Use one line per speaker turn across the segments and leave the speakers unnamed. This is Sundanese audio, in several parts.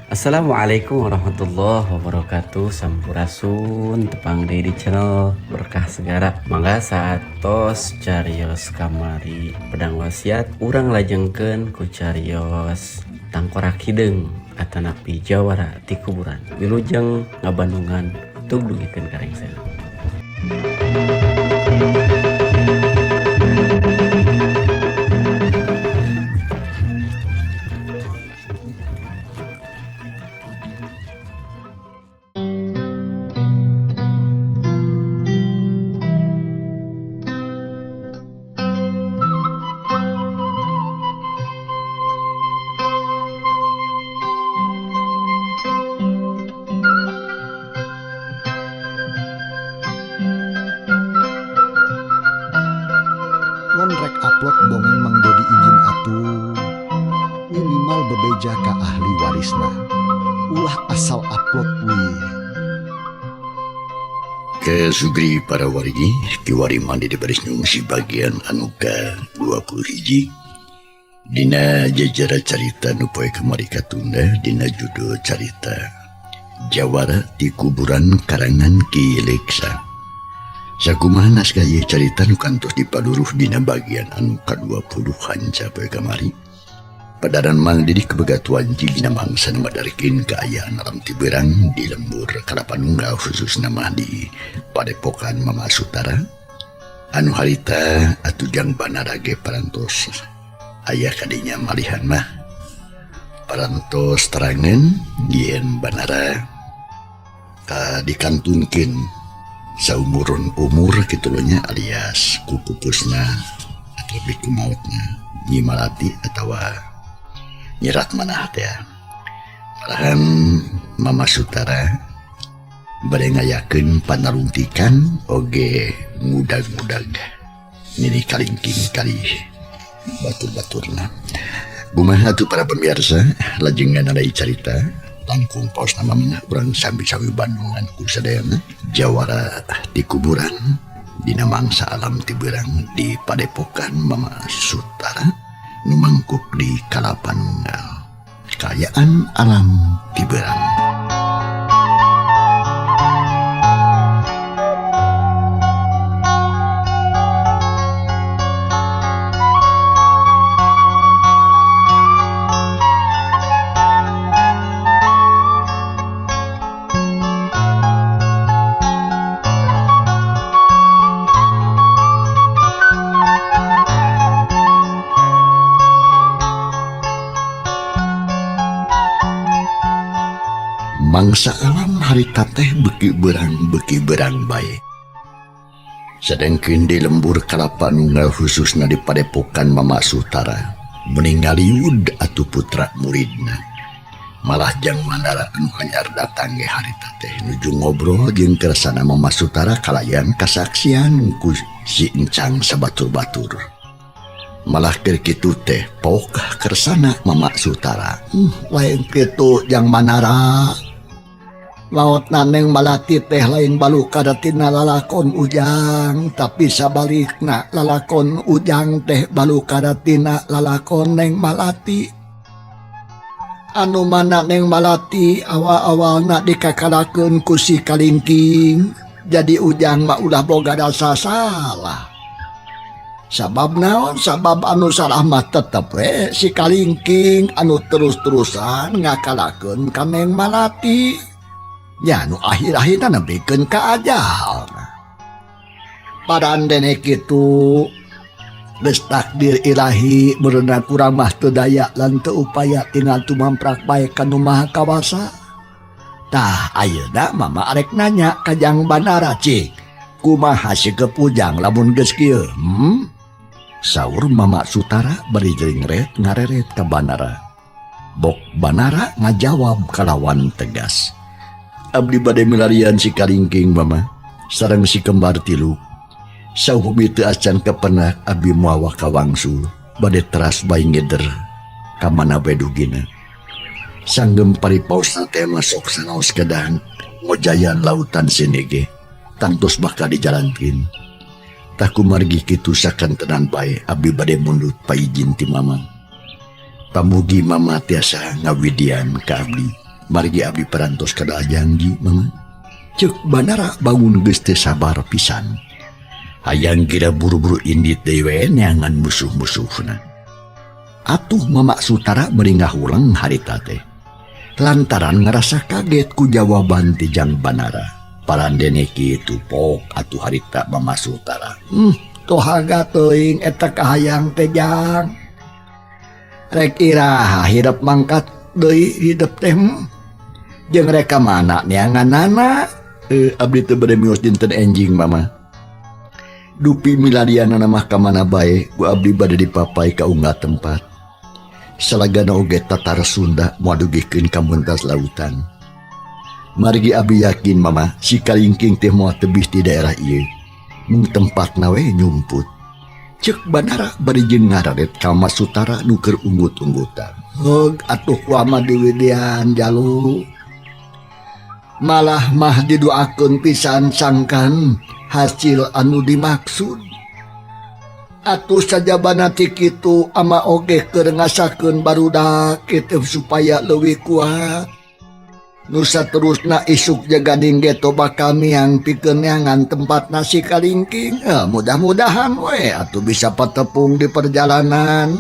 Assalamualaikum warahmatullahi wabarakatuh. Sampurasun, tepang deui di channel Berkah Segara. Mangga saatos carios kamari pedang wasiat, urang lajengkeun ku carios tangkorak hideung atanapi jawara ti kuburan. Wilujeng ngabandungan, tug dugikeun ka rengsena.
Mun rek upload dongeng, Mang Dedi izin atuh, minimal bebeja ka ahli warisna, ulah asal upload wih.
Ke Sugri para wargi, kiwari mandi di baris nyungsi bagian anu ka 20 hiji dina jejera carita nu poe kamari katunda dina judul carita Jawara di Kuburan karangan Ki Leksa. Sakumaha naskah ieu carita nu kantos dipaduruh dina bagian anu ka-20 hanca poe kamari. Padaran Mang Didi kebegatuan dina mangsa madarkeun kaayaan alam tiberang di lembur Kalapanunggal, khususna mah di Padepokan Mama Sutara anu harita atuh Jang Banara ge parantos aya kadinya, malihan mah parantos terangan yen Banara ka dikantunkeun saumurun umur kitu nya, alias ku pupusna atau ku mautna Nyi Malati atawa Nyi Ratmanah teh. Malahan Mama Sutara bade ngayakeun panarungtikan oge ngudag-ngudag nini kalingking kali batur-baturna. Kumaha atuh, para pemirsa, lajengan ada carita? Langkung paos nama urang sami-sami bandungan ku sadayana Jawara di Kuburan dina mangsa alam tiberang di Padepokan Mama Sutara nu mangkuk di Kalapanunggal, kaayaan alam tiberang. Mangsa alam harita teh beki berang, beki berang bae. Sedangkan di lembur Kalapa Nunggal, khususna di Padepokan Mama Sutara, meninggal Yud atau putra muridna. Malah Jang Mandara anu anyar datang ge harita teh nuju ngobrol jeung kersana Mama Sutara kalayan kasaksian ku si Encang sabatur-batur. Malah keur kitu teh pok kersana Mama Sutara.
Lain kitu, Jang Manara. Maot Neng Malati teh lain balukar tina lalakon Ujang, tapi sabalikna lalakon Ujang teh balukar tina lalakon Neng Malati, anu mana Neng Malati awal-awalna dikakalakeun ku si Kalingking. Jadi Ujang mah ulah boga rasa salah. Sabab naon? Sabab anu salah mah tetep we si Kalingking anu terus-terusan ngakalakeun ka Neng Malati. Ya, nu akhir-akhirna nepikeun ka ajal. Parandene kitu geus takdir ilahi meureunan, urang mah teu daya lan teu upaya, tinggal tumamprak bae ka Nu Maha Kawasa. Tah, ayeuna Mama arek nanya ka Jang Banara, cik kumaha sikep Ujang lamun geus kieu? Saur Mama Sutara bari jlingret ngareret ka Banara. Bok Banara ngajawab kalawan tegas, "Abdi bade milarian si Kalingking, Mama, sareng si kembar tilu. Saupami teu acan kepenak, abdi moal waka wangsul, bade teras bae ngeder ka mana bae dugina." Sanggem paripaosna teh masuk sanaos kedah ngojayan lautan sinege tangtos bakal dijalankeun. Tah, kumargi kitu sakantenan bae abdi bade mundut paijin ti Mama. Pamugi Mama tiasa ngawidian ka abdi.
Margi abdi parantos kada janji Mama. Cek Banara bangun geus teu sabar pisan. Hayang kira buru-buru indit deui we neangan musuh-musuhna. Atuh Mama Sutara meringah ulang harita teh. Lantaran ngerasa kaget ku jawaban ti Jang Banara. Parandene kitu pok atuh harita Mama Sutara.
Tohaga teuing eta kahayang teh Jang. Rek iraha hidup mangkat deui hidup teh. Jeung rek ka mana neanganana?
Abdi teu bade mios dinten enjing Mama. Dupi milarianana mah ka mana bae ku abdi bade dipapai ka unggal tempat. Salagana oge tatar Sunda moal dugikeun ka muntas lautan. Margi abdi yakin Mama si Kalingking teh moal tebih ti daerah ieu. Mung tempatna we nyumput. Cek Banara bari jeung ngararet ka Mama Sutara nu keur unggut-unggutan.
Heug atuh ku ama diwidian jalu. Malah mah didoakeun pisan sangkan hasil anu dimaksud. Atuh sajabana ti kitu ama oge keur ngasakeun barudak kitu supaya leuwih kuat. Nu saterusna isuk jaga geto bakal miang pikeun neangan tempat nasi Kalingking. Mudah-mudahan we atuh bisa patepung di perjalanan.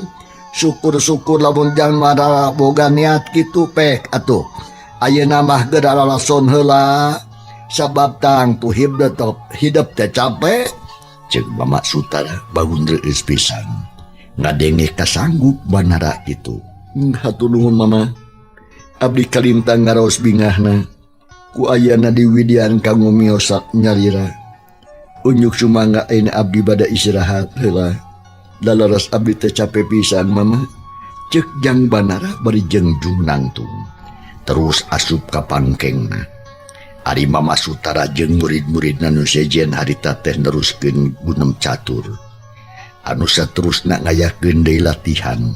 Syukur-syukur lamun Jang Banara boga niat kitu pek atuh. Ayeuna mah geura lalason heula sabab tangtu hidup teh capek.
Cek Mama Sutara bangun reueus pisan. Ngadenge kasanggup Banara kitu. Hatur nuhun Mama. Abdi kalintang ngaraos bingahna ku ayana diwidian kanggo miosak nyalira. Unjuk sumangga ayeuna abdi bada istirahat heula. Lalaras abdi teh capek pisan Mama. Cek Jang Banara bari jeung jungnangtung. Terus asup ka pangkengna. Ari Mama Sutara jeung murid-muridna nu sejen harita teh neruskeun gunem catur. Anu saterusna ngayakeun deui latihan.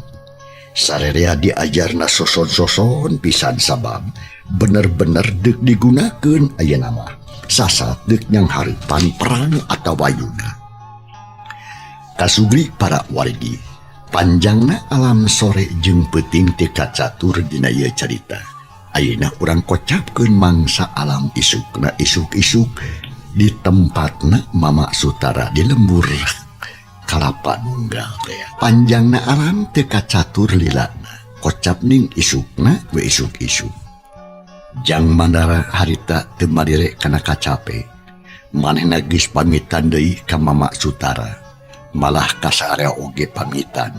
Sarerea diajarna soson-soson pisan sabab bener-bener deuk digunakeun ayeuna mah. Sasat deuk nyanghareupan perang atawa yuda. Kasugri para wargi, panjangna alam sore jeung peuting teu kacatur dina ieu carita. Ayeuna urang kocapkeun mangsa alam isukna isuk-isuk di tempatna Mama Sutara di lembur Kalapa Nunggal teh. Panjangna alam teu kacatur lilana, kocap ning isukna we isuk-isuk. Jang Banara harita teu malire kana kacape. Manehna geus pamitan deui ka Mama Sutara. Malah ka saarea oge pamitan.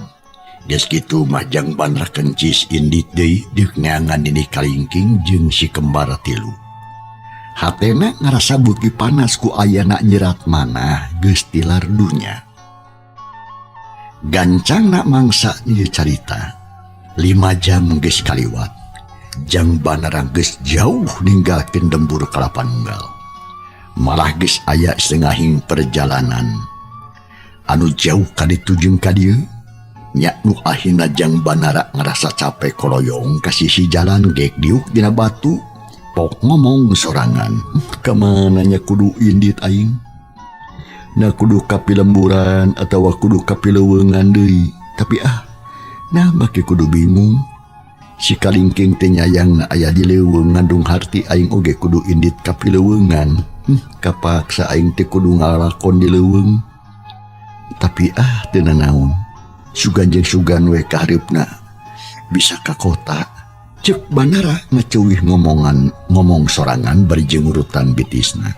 Geus kitu mah Jang Banara kencis indit deui deuk neangan Nini Kalingking jeung si kembar tilu. Hatena ngarasa beuki panas ku ayana nyerat manah geus tilar dunya. Gancangna mangsa ieu carita. 5 jam geus kaliwat. Jang Banara geus jauh ninggalkeun lembur Kalapa Nunggal. Malah geus aya setengahing perjalanan. Anu jauh ka ditu jeung ka dieu. Nya nu akhirna Jang Banara ngerasa capek koloyong ka sisi jalan gek diuk dina batu. Pok ngomong sorangan, kamana nya kudu indit aing? Na kudu ka pilemburan atawa kudu ka pileuweungan deui. Tapi nah make kudu bingung. Si Kalingking teh nyayangna aya di leuweung ngandung harti aing oge kudu indit ka pileuweungan. Kapaksa aing teh kudu ngalakon di leuweung. Tapi teu nanaon. Sugan jeung sugan we kahareupna bisa ka kota. Cek Banara ngaceuwih ngomong sorangan bari jeung urutan bitisna.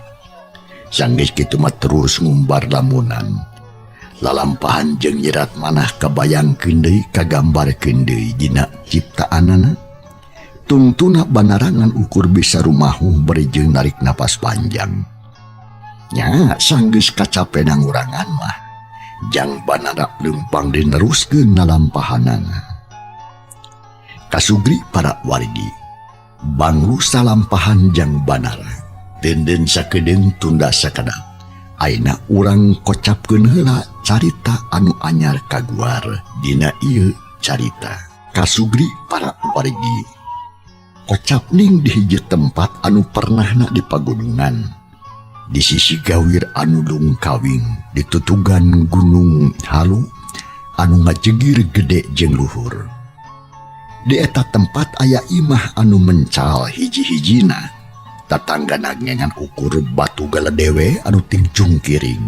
Sanggeus kitu mah terus ngumbar lamunan. Lalampahan jeung nyerat manah kabayangkeun deui kagambarkeun deui dina ciptaanana. Tungtuna Banara ngan ukur bisa rumahuh bari jeung narik napas panjang. Nya sanggeus kacape nangurangan mah. Jang Banara leumpang dineruskeun nalampahanana. Kasugri para wargi, banglu salampahan Jang Banara. Denden sakedeung tunda sakedap. Ayeuna urang kocapkeun heula carita anu anyar kaguar dina ieu carita. Kasugri para wargi, kocap ning di hiji tempat anu pernahna di pagunungan. Di sisi gawir anu lungkawing ditutugan gunung halu anu ngajegir gede jeung luhur. Di eta tempat aya imah anu mencal hiji-hijina. Tatanggana ngan ukur batu galadewe anu tingcung kiring.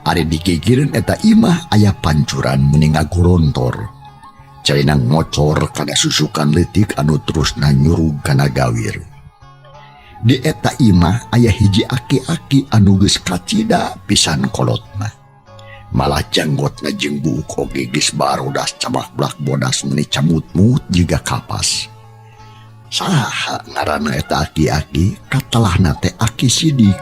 Ari digigireun eta imah aya pancuran meni ngagorontor. Caina ngocor kana susukan leutik anu terusna nyurug kana gawir. Di eta imah aya hiji aki-aki anu geus kacida pisan kolotna. Malah janggotna jeung buuk oge geus barodas camak-blak bodas meni camut-mut jiga kapas. Saha ngaranna eta aki-aki katelahna teh Aki Sidik.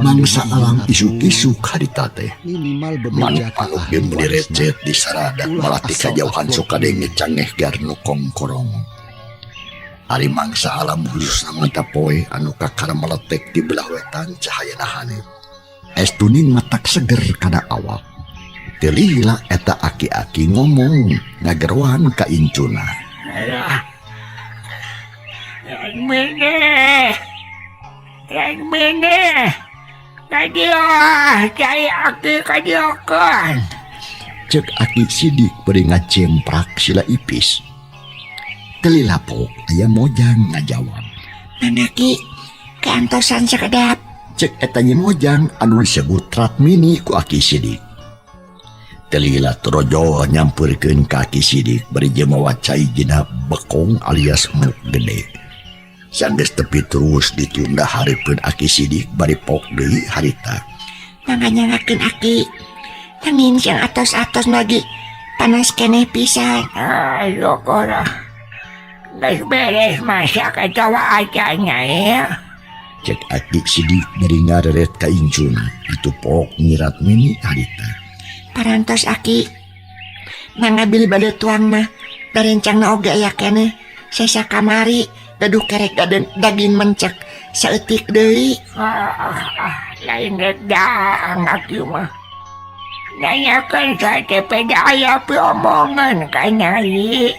Mangsa alam isuk-isuk harita teh manuk-manuk ge meuni recet di saradak malah ti kajauhan sok kadenge cangeh garnu kongkorong. Ari mangsa alam khususna mata poe anu kakara meletek di belah wetan cahayana haneut. Estuning matak seger kana awak. Teu lila eta aki-aki ngomong ngageroan ka incuna. Cek Aki Sidik bari ngacemprak sila ipis. Teu lilapok aya Mojang ngajawab.
Nanaki kantosan sakedap.
Cek eta nya Mojang anu disebut Ratmini ku Aki Sidik. Teu lila torojol nyampeurkeun ka Aki Sidik bari jeung mawa cai dina bekong alias muk gede. Sanggeus tepi terus ditunda hareupeun Aki Sidik bari pok deui harita.
Mangga nyangakeun Aki. Nanging siang atos-atos lagi panas keneh pisan.
Ayo kora. Geus beres masak atawa acan nya ya.
Cek Aki Sidik bari ngareret ka incuna. Itu pok nyirat mini harita.
Parantos Aki. Mangga bilih bade tuang mah. Darencangna oge aya keneh. Sesa kamari gaduh kerek daging mencek saeutik deui.
Lain rek daang aki mah. Nanyakeun sate peda aya piomongan ka Nyai.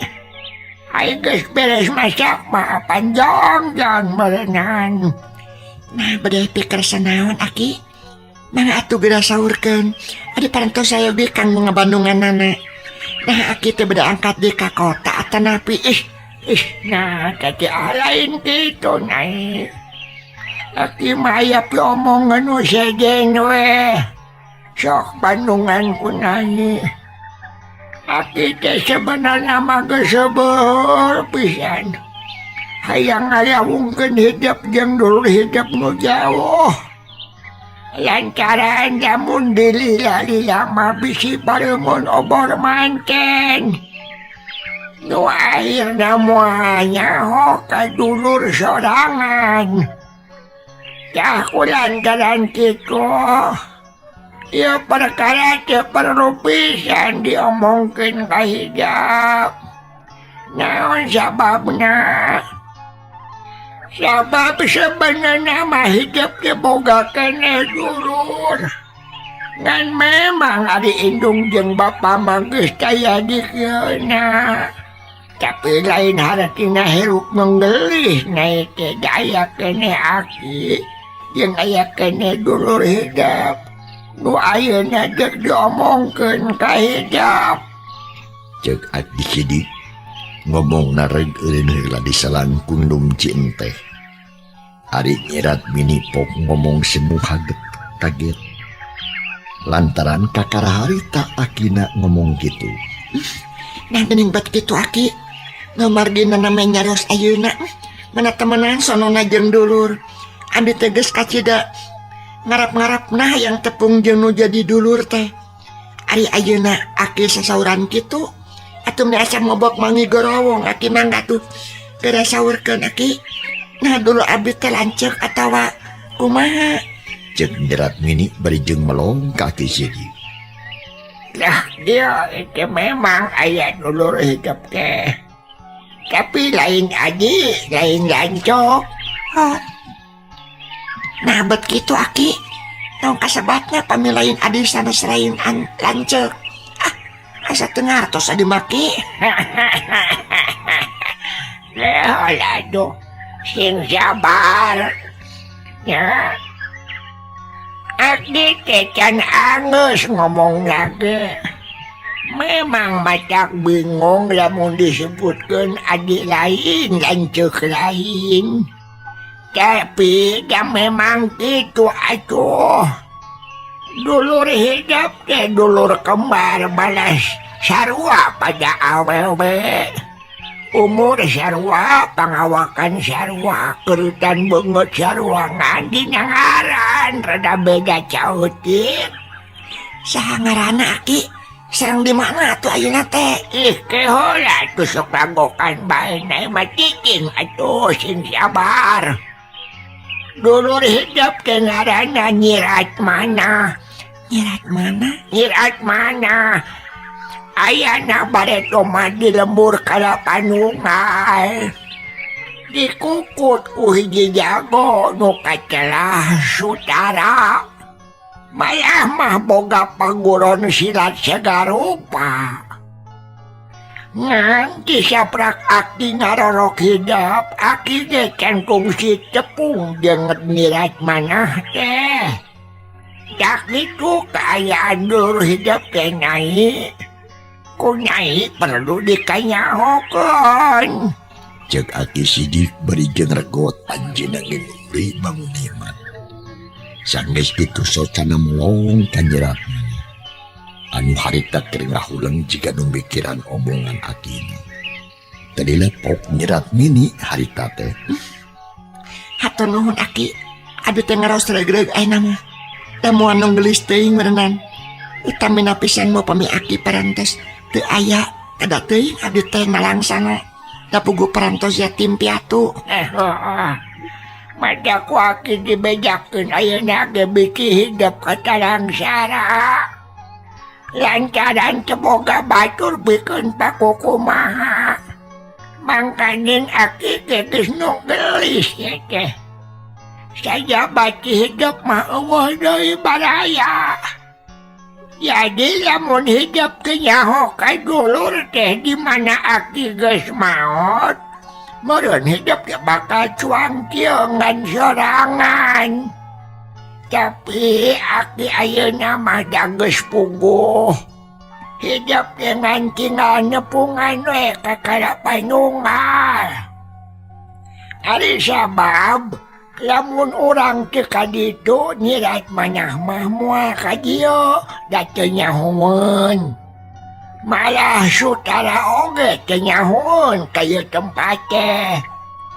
Ai geus beres masak mah panjang-jang meureunan.
Nah, bade pikir sanaon aki? Mangga atuh geura saurkeun. Adi parantos saya oge kang ngabandunganana. Nah, aki teh bade angkat deui ka kota atanapi ih.
Ih, nah, tadi lain gitu, Nyai. Aki mah aya piomongan nu sejen we. Sok bandungan ku Nyai. Aki teh sebenarnya mah geus sebeur pisan. Hayang ngalawungkeun hidup jeung dulur hidup nu jauh. Lantaran lamun dilila-lila mah bisi bareungun obor manten. Nu akhirna moal nyaho ka dulur sorangan. Tah ku lantaran kitu. Ieu perkara teh perlu pisan diomongkeun ka hidep. Naon sababna? Sabab sebenarna mah hidup teh boga keneh dulur. Ngan memang ari indung jeung bapa mah geus taya dikeuna. Tapi lain hartina hirup menggelih naik teh aya keneh aki jeung aya keneh dulur hidup. Nu ayeuna deuk diomongkeun ka hidup.
Cek Aki Sidik ngomong nareg eureun heula disalangkung dum cinteh. Ari nyirat mini pok ngomong semu kaget kaget. Lantaran kakara harita akina ngomong gitu.
Nah geuning bat kitu aki. Ngamargina namanya nyaros ayeuna. Mana temenan sonona jeung dulur. Abdi teh geus kacida ngarap-ngarap nah yang tepung jeung nu jadi dulur teh. Ari ayeuna aki sasauran kitu. Atuh meni asa ngobok mangi gorowong aki mangga tuh. Geura saurkeun aki. Nah dulu abdi teh lanceuk atawa kumaha?
Cek nyerat mini bari jeung melong ka Aki Sidik.
Lah dia itu memang aya dulur hidup teh. Tapi lain aji, lain lancok.
Ha. Nah bet kitu aki. Naon kasebatna pami lain adi sanes lain an lanceuk. Ah, asa teu ngartos adi maki.
Aduh, sing sabar. Ya. Abdi teh can anggeus ngomong lagi. Memang matak bingung lamun disebutkeun adik lain lanceuk lain. Tapi da memang kitu atuh. Dulur hidep teh dulur kembar balas sarua pada awewe. Umur sarua, pangawakan sarua, kerutan beungeut sarua ngan dina ngaran rada beda caeutik.
Saha ngaranna aki? Sareng di mana atuh ayeuna teh?
Ih, kehola atuh sok lagokan bae na mah cicing atuh sing sabar. Dulur hidep teh ngaranna Nyi Ratmana.
Nyi Ratmana?
Nyi Ratmana. Ayana bareto mah di lembur Kalapanunggal. Dikukut ku hiji jago nu kacelah sutara. Malah mah boga paguron silat sagarupa. Ngan tisaprak aki ngarorok hidep, aki ge can kungsi tepung jeung Nyi Ratmanah teh. Tak kitu kaayaan dulur hidep teh Nyai. Ku Nyai perlu dikanyahokeun.
Cek Aki Sidik bari jeung regot anjeunna nginumri bangun iman. Sanggeus kitu socana melong ka Nyi Ratmana. Anu harita keur ngahuleng jiga nu mikiran omongan akina. Teu dilepok Nyi Ratmini harita teh.
Hatur nuhun aki. Abdi teh ngaraos regreg ayeuna mah. Da moal nu geulis teuing meureunan. Utamina pisan mah pami aki parantos teu aya kada teuing abdi teh nalangsana. Da puguh parantos yatim piatu.
Eh, mata ku aki dibejakeun ayeuna ge biki hidep katalangsara. Lantaran teu boga batur pikeun pakukumaha. Mangkaning aki ge geus nu geulis ye teh. Sajaba ti hidep mah euweuh deui baraya. Jadi lamun hidep teu nyaho ka dulur teh di mana aki geus maot, meureun hidep teh bakal cuang kieu ngan sorangan. Tapi aki ayeuna mah da geus puguh. Hidep teh ngan tinggal nepungan we ka Kalapanunggal. Ari sabab lamun urang teu ka ditu Nyi Ratmanah mah moal ka dieu da teu nyahoeun. Malah sutara oge teu nyahoeun ka ieu tempat teh.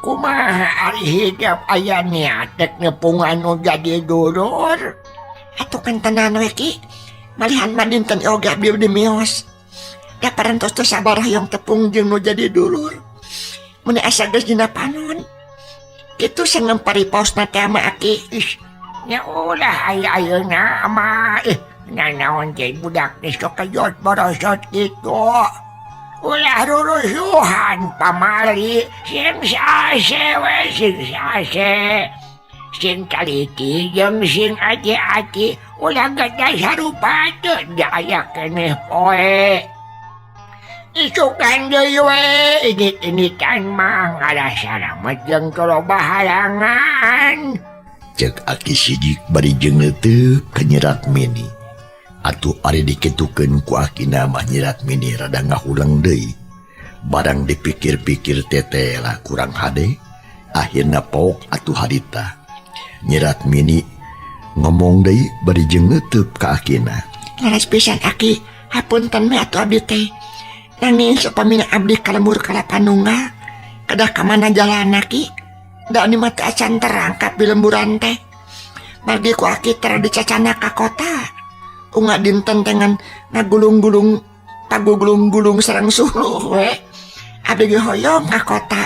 Kumaha ari hidep aya niat rek nepungan nu jadi dulur?
Atuh kan tenan we ki. Malihan mah dinten oge abdi di mios. Da parantos teu sabar hoyong tepung jeung nu jadi dulur. Mun asa geus dina panon. Kitu sangeum paripaosna teh ama aki.
Ih, nya ulah aya ayeuna mah. Ih, nanaon teh budak teh sok kejot borosot kitu. Ulah rurusuhan pamali, sing sase we sing sase. Sing taliti jeung sing ati-ati ulah gedas sarupa teu da aya keneh poe. Isukan deui we init-initan mah ngalah salamet jeung teu loba halangan.
Cek Aki Sidik bari jeung neuteup ka Nyi Ratmini. Atuh ari dikitukeun ku akina mah Nyi Ratmini rada ngahuleng deui. Barang dipikir-pikir teteh lah kurang hade, akhirna pok atuh harita. Nyi Ratmini ngomong deui bari jeung neuteub ka akina.
Leres pisan aki, hapunten we atuh abdi teh. Nanging supamina abdi ka lembur Kalapanunggal, kedah ka mana jalanna ki? Da abdi mah teu acan terang ka pilemburan teh. Margi ku aki tara dicacana ka kota. Unga dinten teh ngan ngagulung-gulung pagugulung-gulung sareng suluh we. Abdi ge hoyong ka kota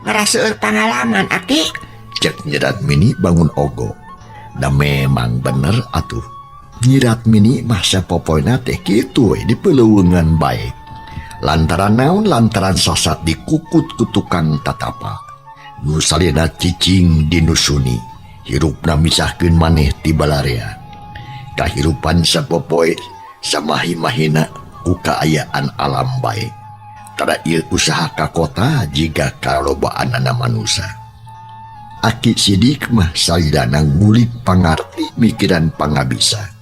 ngaraseueur pangalaman aki.
Cek Nyi Ratmini bangun ogo. Da memang bener atuh. Nyi Ratmini mah sapopoena teh kitu we dipeleuweungan bae. Lantaran naon lantaran sasat dikukut ku tukang tatapa. Nu salina cicing di nu suni. Hirupna misahkeun maneh ti balarea. Kahirupan sapopoe samahi-mahina ku kaayaan alam bae. Tara ieu usaha ka kota jiga kalobaanana manusa. Aki Sidik mah salidana ngulik pangarti mikiran pangabisa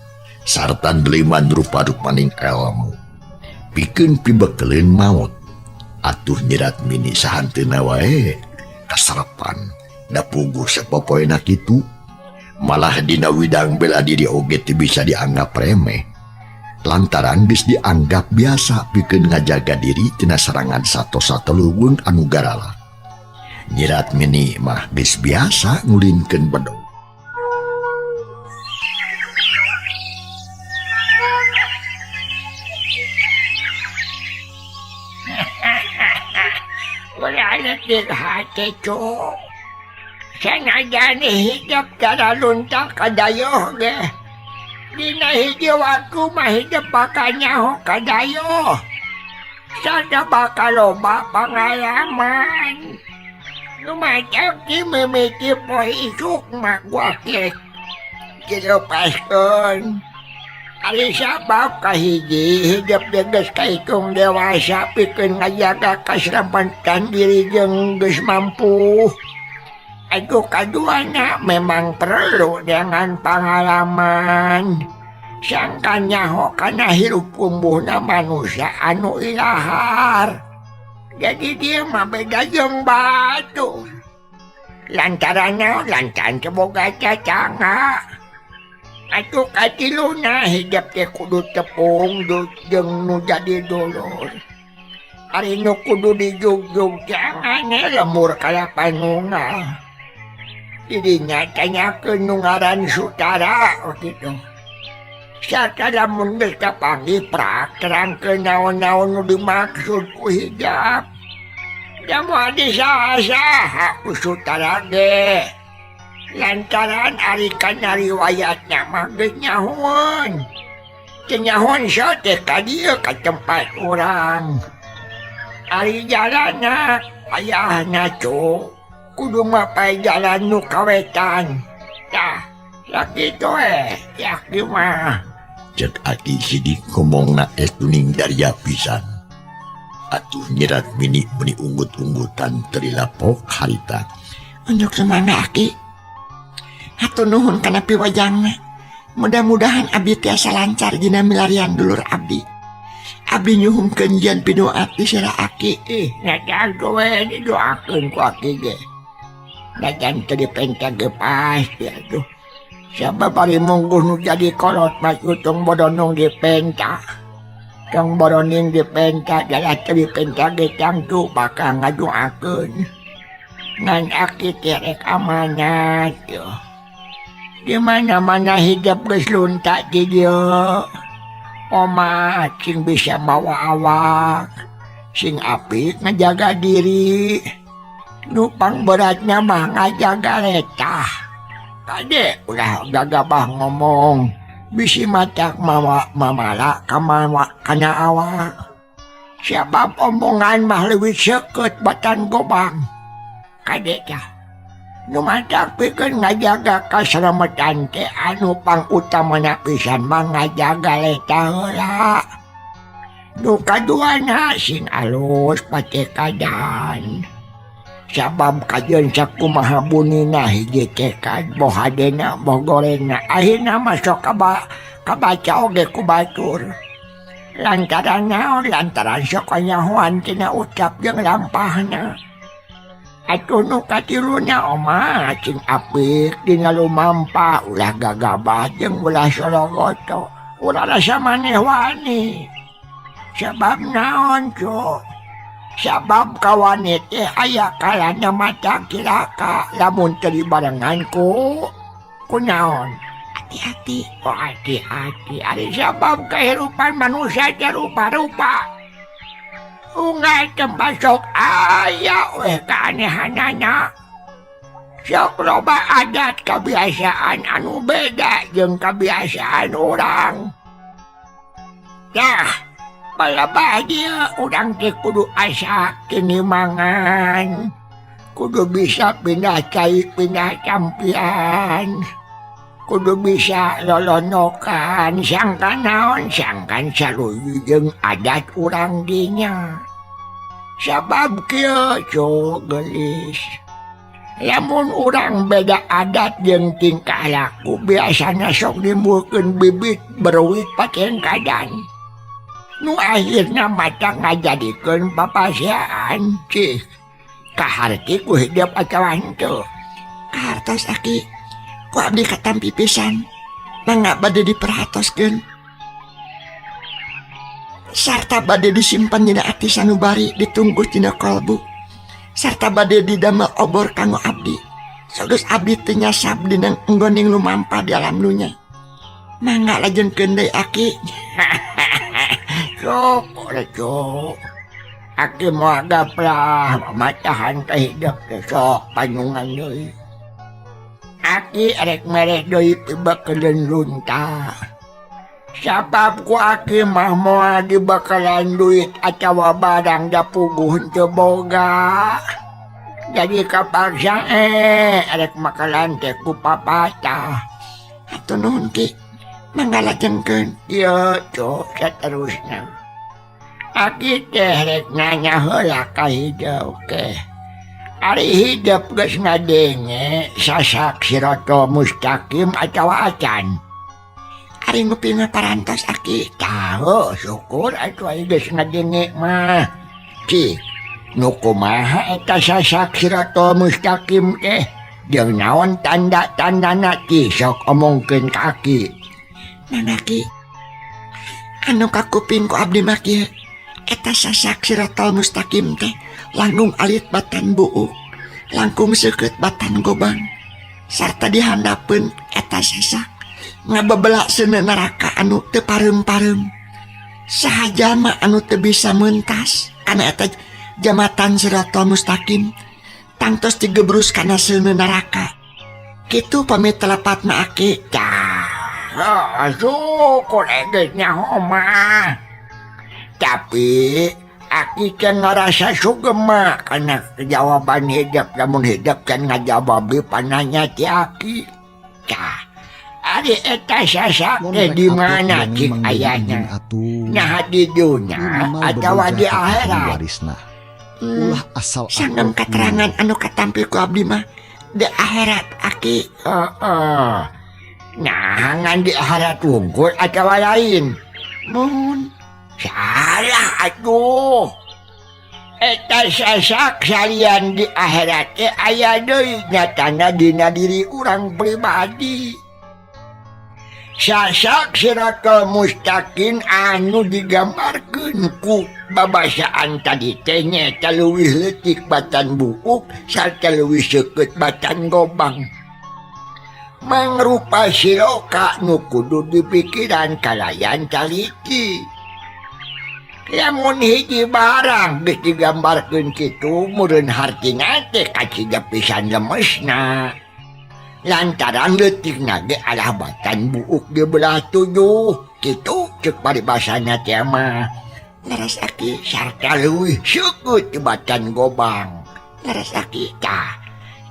sarta neliman rupa-rupaning elmu. Pikeun pibekeleun maot. Atuh nyirat mini sahanteuna wae kasarepan da puguh sapopoena kitu. Malah dina widang bela diri oge teu bisa dianggap remeh. Lantaran geus dianggap biasa pikeun ngajaga diri tina serangan sato-sato leuweung anu garala. Nyirat mini mah geus biasa ngulinkeun bedog.
Ulah letih hate cuk. Sanajan hidup cara luntang kadayoh ge. Dina hiji waktu mah hidup bakal nyaho kadayoh. Sada bakal loba pangalaman. Nu macam ti mimiti poe isuk mah gua ge dilepaskeun. Ari sabab kahiji hidup geus kahitung dewasa pikeun ngajaga kaselamatan diri jeung geus mampu. Aduh kaduana memang perlu dengan pengalaman. Sangka nyaho kana hirup kumbuhna manusia anu ilahar. Jadi dia mah beda jeung batu. Lantaran naon lantaran teu boga cacanga. Atuh katiluna hidup teh kudu tepung jeung nu jadi dulur. Ari nu kudu dijugjug jangan lemur kalapanunga. Didinya tanyakeun nu ngaran Sutara kitu. Sarta lamun geus kapanggih prak terangkeun naon-naon nu dimaksud ku hijab. Da moal disaha-saha ku Sutara ge. Lantaran ari kana riwayatna mah geus nyahoan. Teu nyahoan teh ka dieu ka tempat urang. Ari jalanna ayahna cuk. Kudu mapai jalan nu kawetan. Tah, sakitu yakin mah.
Cek Aki Sidik ngomongna es tuning daria pisan. Atuh nyirat mini meni unggut-unggutan terilapok harita.
Unjuk sumangga Aki. Hatur nuhun kana piwajangna. Mudah-mudahan abdi tiasa lancar dina milarian dulur abdi. Abdi nyuhunkeun jian pidoa ti sera Aki.
Ih, najan we didoakeun ku Aki ge. Najan teu dipenta ge pasti atuh. Sabab ari mungguh nu jadi kolot mah tong bodonong dipenta. Tong boroning dipenta jalah teu dipenta ge tangtu bakal ngadoakeun. Ngan Aki teh rek amanat yeuh. Di mana-mana hidup geus lunta di dieu. Oma sing bisa mawa awak, sing apik ngajaga diri. Nu pangberatna mah ngajaga letah. Kade ulah gagabah ngomong, bisi matak mawa mamala kamawa kana awak. Sabab omongan mah leuwih seukeut batan gobang. Kade tah. Nu matak pikeun ngajaga kasalamatan teh anu pangutamana pisan mah ngajaga letah heula. Nu kaduana sing alus patekadan. Sabab kajeun sakumaha bunina hiji tekad boh hadena boh gorengna akhirna mah sok kabaca oge ku batur. Lantaran naon lantaran sok kanyahoan tina ucap jeung lampahna. Atuh nu katiluna oma sing apik dina lumampah ulah gagabah jeung ulah sorogoto ulah rasa maneh wani. Sabab naon cuk? Sabab kawani teh aya kalana mata kilaka lamun teu dibarengan ku kunaon? Hati-hati. Oh hati-hati. Ari sabab kehidupan manusia teh rupa-rupa. Unggal tempat sok aya weh keanehanana. Sok loba adat kebiasaan anu beda jeung kebiasaan urang. Tah, balabah dia urang teh kudu asa tinimangan. Kudu bisa pindah cai pindah campian. Kudu bisa lolonokan sangkan naon sangkan saluyu jeung adat urang dinya. Sabab kieu cuk geulis. Lamun urang beda adat jeung tingkah laku biasana sok nimbulkeun bibit beruit patengkadan. Nu akhirna mata ngajadikeun papasiaan cih. Kaharti ku hidup atawa henteu.
Kahartos aki, ku abdi katampi pisan. Mangga bade diperhatoskeun. Sarta bade disimpan dina ati sanubari ditunggu dina kalbu. Sarta bade didamel obor kanggo abdi. Sados abdi teu nyasab dina enggoning lumampa di alam dunya. Mangga lajengkeun deui aki.
Sok cuk. Aki moal gaplah matahan ka hidup teh sok panjungan deui. Aki rek mere deui pibakeuleun lunta. Sabab ku aki mah moal dibakalan duit atawa barang da puguh henteu boga. Jadi kapaksa rek makalan teh ku papatah.
Hatur nuhun ki. Mangga lajengkeun.
Ieu cuk saterusna. Aki teh rek nanya heula ka hidup teh. Ari hidup geus ngadenge sasak siratal mustaqim atawa acan.
Ari nguping mah parantos aki.
Tah, syukur atuh ari geus ngadenge mah. Cik, nu kumaha eta sasak siratal mustaqim teh? Jeung naon tanda-tandana ki sok omongkeun ka aki.
Mangga ki. Anu kakuping ku abdi mah kieu. Eta sasak siratal mustaqim teh langkung alit batan buuk, langkung seukeut batan gobang, sarta dihandapeun eta sasak ngabebela seuneu neraka anu teu pareum-pareum. Saha jalma anu teu bisa mentas kana eta jambatan siratal mustaqim tangtos digebrus kana seuneu neraka. Kitu pamit telepat mah aki.
Tah, syukur geus nyaho mah. Tapi aki can ngarasa sugema kana jawaban hidup, lamun hidup can ngajawabi pananya ti aki. Tah, ari eta sasak teh di mana cik ayahnya? Nah di dunya atawa di akhirat?
Ulah asal
Sanggem katerangan anu katampi ku abdi mah di akhirat aki.
Heeh. Nah, ngan di akhirat wungkul atawa lain?
Mun
salah atuh. Eta sasak salian di akhirat teh aya deui nyatana dina diri urang pribadi. Sasak siratal mustaqim anu digambarkeun ku babasaan tadi teh nyaeta leuwih leutik batan buuk sarta leuwih seukeut batan gobang. Mangrupa siloka nu kudu dipikiran kalayan taliti. Lamun hiji barang geus digambarkeun kitu meureun hartina teh kacida pisan lemesna. Lantaran leutikna ge alah batan buuk di belah tujuh. Kitu ceuk paribasana teh mah.
Leres aki.
Sarta leuwih seukeut batan gobang.
Leres aki.
Tah,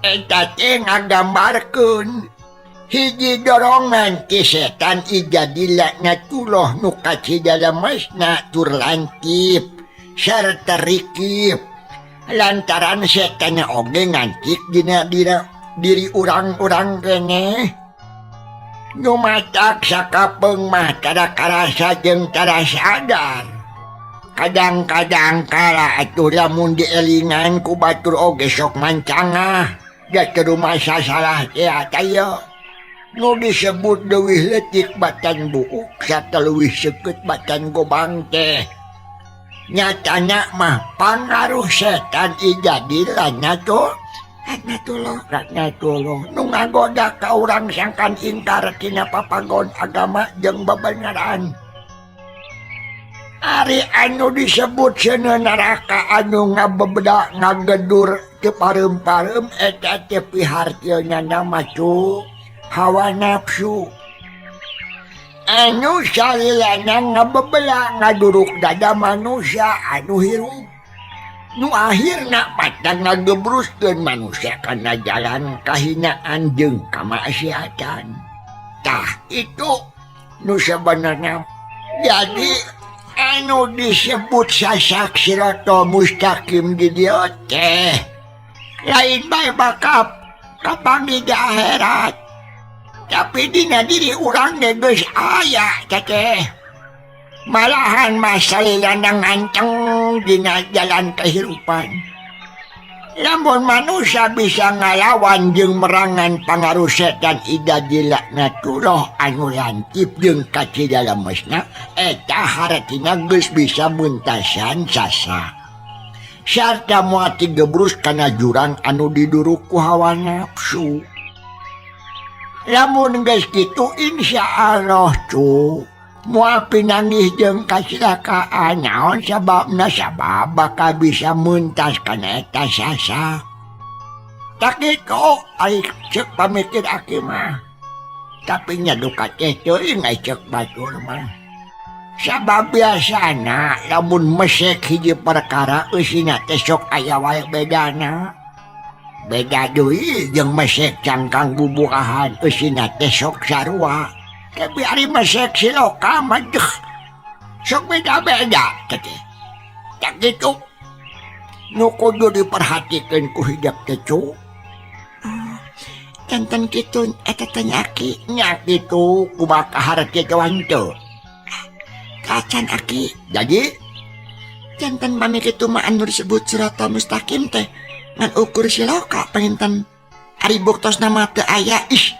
eta teh ngagambarkeun hiji dorongan ti setan ijadi laknatullah nu kacida lemesna tur lantip sarta rikip. Lantaran setan oge ngancik dina diri urang-urang keneh. Nu matak sakapeung mah tara karasa jeung tara sadar. Kadang-kadang kala atuh lamun dielingan ku batur oge sok mancangah. Da teu rumasa salah teh aya. Nu disebut leuwih leutik batan buuk sarta leuwih seukeut batan gobang teh. Nyatana mah pangaruh setan ijadi laknatullah.
Laknatullah.
Laknatullah nu ngagoda ka urang sangkan ingkar tina papagon agama jeung bebeneran. Ari anu disebut seuneu neraka anu ngabebeda ngagedur teu pareum-pareum eta teh pihartieuna nama cu hawa nafsu. Anu salilana ngabebela ngaduruk dada manusia anu hirup. Nu akhirna pacang ngagebruskeun manusia kana jalan kahinaan jeung kamaksiatan. Tah itu nu sebenarnya jadi anu disebut sasak siratal mustaqim di dieu teh lain bae bakal kapanggih di akhirat, tapi dina diri urang ge geus aya teh, malahan masalilana nganceng dina jalan kehidupan. Lamun manusia bisa ngalawan jeung merangan pangaruh setan ida dilaknatullah anu lantip jeung kacida lemesna, eta hartina geus bisa muntasan sasak sarta moal tigebrus kana jurang anu diduruk ku hawa nafsu. Lamun geus kitu, insya Allah cu moal pinanggih jeung kacelakaan. Naon sababna? Sabab bakal bisa mentas kana eta sasak. Tah kitu ari cek pamikir aki mah, tapi nya duka teh teuing ai cek batur mah, sabab biasana lamun mesek hiji perkara eusina teh sok aya wae bedana. Beda deui jeung mesek cangkang bubuahan, eusina teh sok sarua, tapi ari mesek siloka mah deuh sok beda-beda teh. Tah kitu nu kudu diperhatikeun ku hidep teh cu.
Janten kitu eta teh nya, Aki.
Nya kitu. Kumaha kaharti teu?
Kacan, Aki.
Jadi?
Janten pami kitu mah anu disebut siratal mustaqim teh ngan ukur siloka panginten, ari buktosna mah teu aya.
Ih,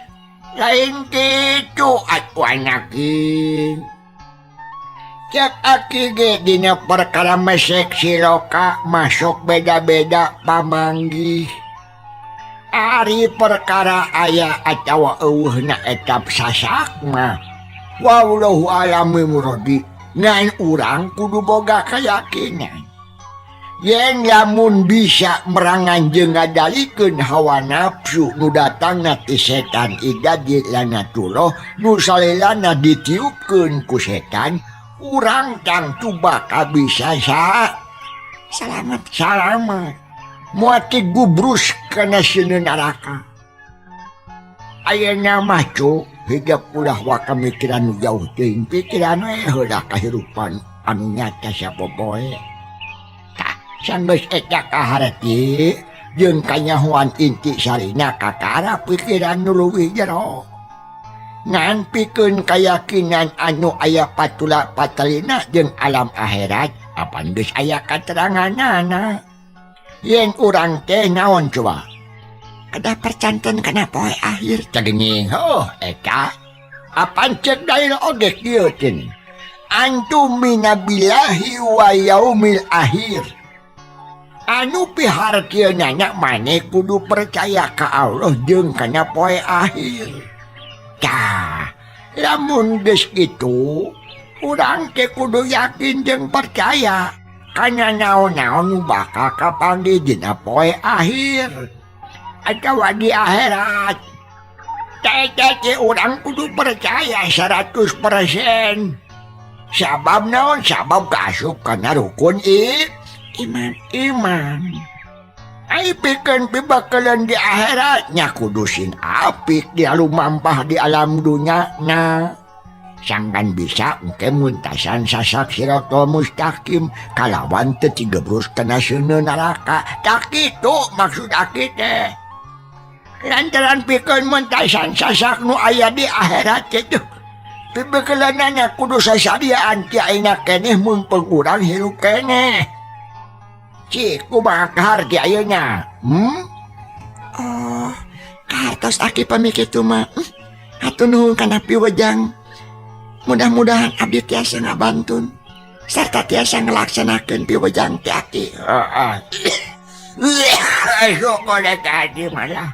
lain kitu atuh, anakin. Cek aki ge dina perkara mesek siloka masuk beda-beda pamanggih. Ari perkara aya atawa euweuhna eta sasak mah wallahu alam muradi, ngan urang kudu boga keyakinan yen lamun bisa merangan jeung ngadalikeun hawa nafsu nu datangna ti setan ida dilaknatullah nu salilana ditiupkeun ku setan, urang tangtu bakal bisa sa
Salamet.
Salamet, moal tigubrus kana seuneu neraka. Ayeuna mah cu, hidep ulah waka mikiran nu jauh teuing, pikiran we heula kahirupan anu nyata sapopoe. Tah, sanggeus eta kaharti jeung kanyahoan inti sarina, kakara pikiran nu leuwih jero. Ngan pikeun kayakinan anu aya patula patalina jeung alam akhirat, apan geus aya kateranganana yen urang teh naon coba?
Kedah percanten kana poe akhir.
Cageuning, oh eta apan cek dalil oge kieu cenah, antumina billahi wa yaumil akhir. Anu pihartieunana maneh kudu percaya ka Allah jeung kana poe akhir. Tah, lamun geus kitu urang teh kudu yakin jeung percaya kana naon-naon nu bakal kapanggih dina poe akhir atawa di akhirat. Teh teh urang kudu percaya 100%. Sabab naon? Sabab kaasup kana rukun
iman.
Iman. Ai pikeun pibakeuleun di akhirat nya kudu sing apik di lumampah di alam dunya na, sangkan bisa engke muntasan sasak siratal mustaqim kalawan teu tigebrus kana seuneu neraka. Tah kitu maksud aki teh, lantaran pikeun muntasan sasak nu aya di akhirat kitu pibeukeuleunnana kudu sasadiaan ti ayeuna keneh mumpung urang hirup keneh. Cik, kumaha kaharti ayeuna?
Oh, kahartos Aki pami kitu mah. Hatur nuhun kana piwejang. Mudah-mudahan abdi tiasa ngabantun serta tiasa ngelaksanakeun piwejang ti Aki.
Heeh. Syukur tadi malah.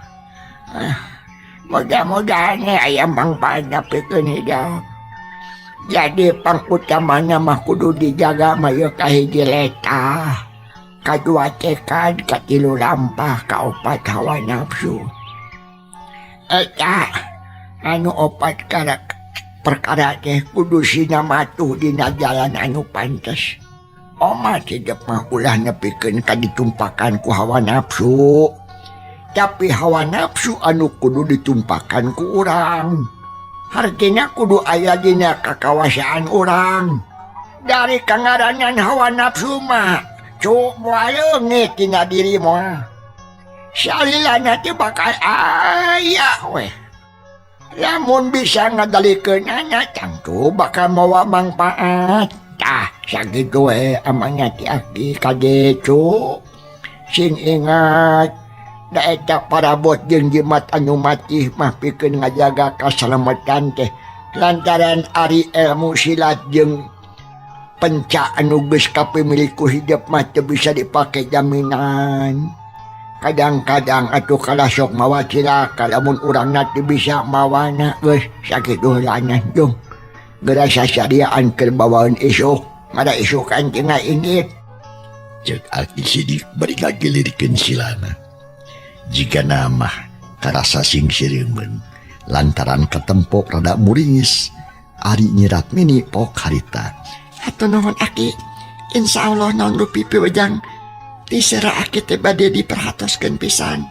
Mudah-mudahan aya mangfaatna pikeun hidup. Jadi pangutamana mah kudu dijaga mah ieu kahiji letah, kadua tekad, katilu lampah, kaopat hawa nafsu. Eta anu opat perkara teh kudu sinamatuh dina jalan anu pantes. Omat hidup mah ulah nepikeun ka ditumpakan ku hawa nafsu. Tapi hawa nafsu anu kudu ditumpakan ku urang. Hartina kudu aya dina kakawasaan urang. Dari kangaranan hawa nafsu mah cu moal leungit dina diri mah. Salilana teh bakal aya weh. Lamun bisa ngadalikeunana tangtu bakal mawa mangpaat. Tah sakitu we amanat ti aki kade cu. Sing ingat da eta parabot jeung jimat anu matih mah pikeun ngajaga kasalamatan teh lantaran ari ilmu silat jeung penca anu geus kapimilik ku hidup mah teu bisa dipake jaminan. Kadang-kadang atuh kalah sok mawa cilaka lamun urangna teu bisa mawana geus sakitu heulana jung. Geura sasadiaan keur bawaeun isuk, ngada isukan cenah indit.
Cek Aki Sidik bari ngagilirkeun silana. Jigana mah karasa sing sireumeun lantaran katempok rada muringis. Ari Nyi Ratmini pok harita.
Hatur nuhun Aki. Insyaallah naon rupi piwejang ti sera Aki teh bade diperhatoskeun pisan.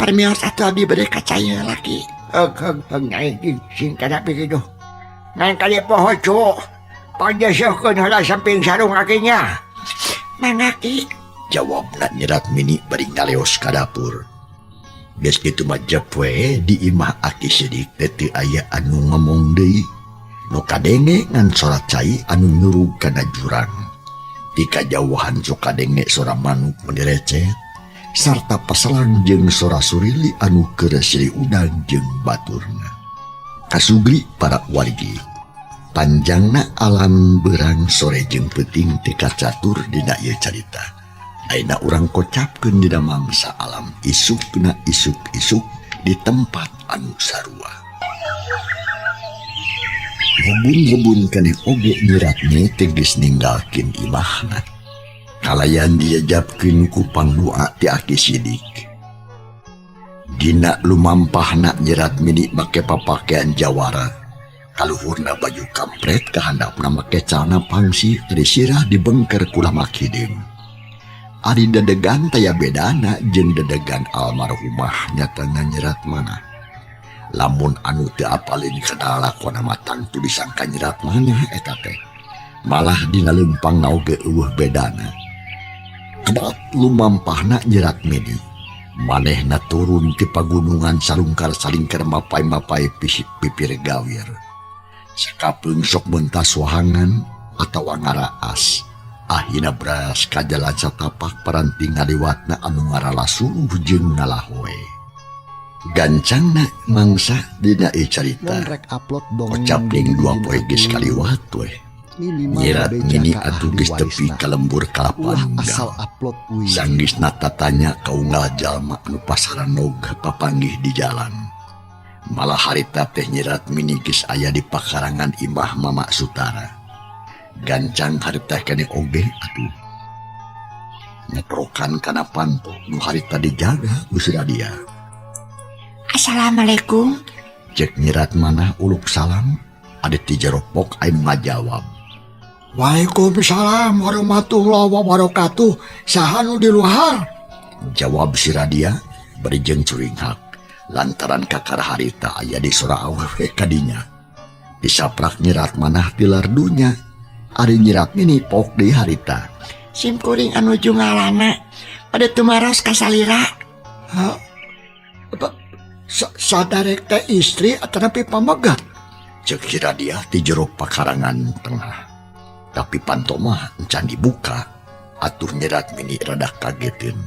Parmios atuh abdi bade kacaya laki.
Heug heug heug nyai sing kana kitu. Ngan kali poho cu. Pangjeseuhkeun heula samping sarung akinya.
Mangga Ki.
Jawabna Nyi Ratmini bari ngaleos ka dapur. Geus kitu mah jep we di imah Aki Sidik teh teu aya anu ngomong deui. Nu kadenge ngan sora cai anu nyurug kana jurang. Ti kajauhan sok kadenge sora manuk meni recet sarta paselang jeung sora surili anu keur silih udang jeung baturna. Kasugri para wargi. Panjangna alam berang sore jeung peuting teu kacatur dina ieu carita. Ayeuna urang kocapkeun dina mangsa alam isukna isuk-isuk di tempat anu sarua. Rebun-rebun keneh oge Nyi Ratmi teh geus ninggalkeun imahna. Kalayan dijajabkeun ku pangdoa ti Aki Sidik. Dina lumampahna Nyi Ratmini make papakaian jawara. Kaluhurna baju kampret kahandapna make calana pangsi ari sirah dibengker ku lamak hideung. Ari dedegan taya bedana jeung dedegan almarhumah nyatana Nyi Ratmana. Lamun anu teu apalin kana lalakonna mah tangtu disangka Nyi Ratmana eta teh. Malah dina leumpangna oge eueuh bedana. Kebat lumampahna Nyi Ratmini. Manehna turun ti pagunungan salungkar-salingkar mapai-mapai pisik pipir gawir. Sakapeung sok mentas wahangan atawa ngaraas. Ahina beras ka jalan satapak paranti ngaliwatna anu ngaralasuluh jeung ngalahoe. Gancangna mangsa dina ieu carita.
Mun rek upload dongeng
Kocap ning dua
dina
poe geus
atuh.
kaliwat we.
Minimal
Nyi Ratmini
beja ka
atuh
ahli
geus tepi
warisna.
ka lembur kalapa
Ulah
nunggal.
asal upload we.
Sanggeusna tatanya ka unggal jalma anu pasaranog papanggih di jalan. Malah harita teh Nyi Ratmini geus aya di pakarangan imah Mama Sutara. Gancang harita keneh oge atuh. Ngeprokan kana panto nu harita dijaga ku si Radia.
Assalamualaikum.
Cek Nyi Ratmanah uluk salam, ade ti jero pok aya nu ngajawab.
Waalaikumsalam warahmatullahi wabarakatuh. Saha nu di luar?
Jawab si Radia bari jeung curinghak lantaran kakara harita aya di sora awewe kadinya. Disaprak Nyi Ratmanah tilar dunya. Ari Nyi Ratmini pok deui harita.
Sim kuring anu jungalana pada tumaros ka salira.
Hah? Apa? Sadarek teh istri atanapi pamegat?
Cek si Radia ti jero pakarangan tengah. Tapi panto mah encan dibuka. Atuh Nyi Ratmini rada kageteun.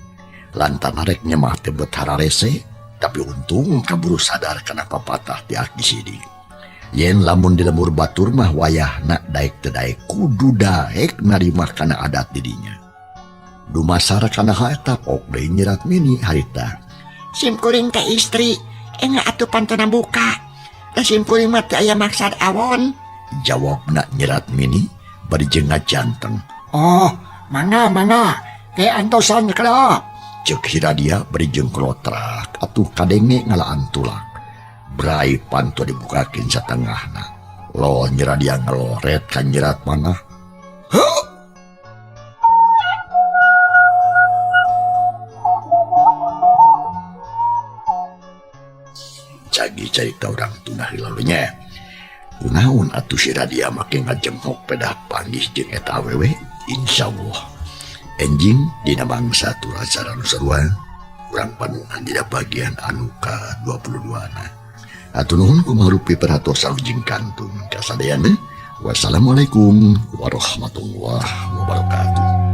Lantaran rek nyemah teh bet hararese, tapi untung kaburu sadar kana papatah ti Aki Sidik. Yen lamun di lembur batur mah wayahna daek teu daek kudu daek narima kana adat didinya. Dumasar kana hal eta pok deui Nyi Ratmini harita.
Sim kuring teh istri, engga atuh pantona buka. Da sim kuring mah teu aya maksad awon.
Jawabna Nyi Ratmini bari jeung ngajanteng.
Oh, mangga mangga, ke antosan kala.
Cek si Radia bari jeung klotrak atuh kadenge ngalaan tulak. Brai panto dibukakeun satengahna. Lo Nyi Radia ngeloret ka Nyi Ratmanah. Huh? carita urang tunda heula nya. Kunaon atuh si Radia make ngajengok pedah panggih jeung eta awewe? Insyaallah enjing dina mangsa acara nu sarua urang panungan dina bagian anu ka-22 na. Hatur nuhun kumarupi perhatosan jeung kantun kasadayana. Wassalamualaikum warahmatullahi wabarakatuh.